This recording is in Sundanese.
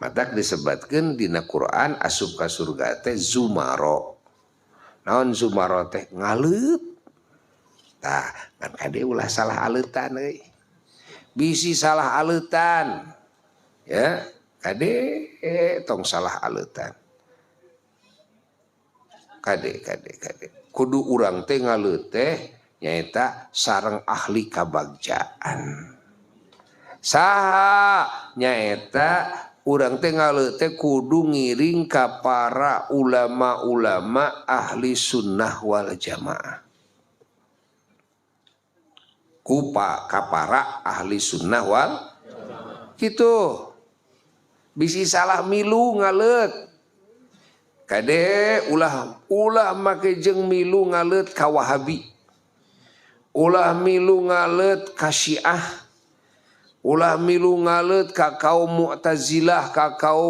Matak disebatkeun dina Quran asup ka surga teh zumaro. Naon zumaro teh? Ngaleut. Tah, ngan kade ulah salah aleutan euy. Bisi salah aleutan. Ya, kade tong salah aleutan. Kade, kade, kade. Kudu urang teh ngaleut teh nyaeta sareng ahli kabagjaan. Saha nyaeta urang teh ngaleut teh kudu ngiring ka para ulama-ulama ahli sunnah wal jamaah. Kupa ka para ahli sunnah wal gitu. Bisi salah milu ngaleut. Kade ulah ulah make jeung milu ngaleut ka Wahabi. Ulah milu ngaleut ka Syiah. Ulah milu ngaleut ka kaum Mu'tazilah, ka kaum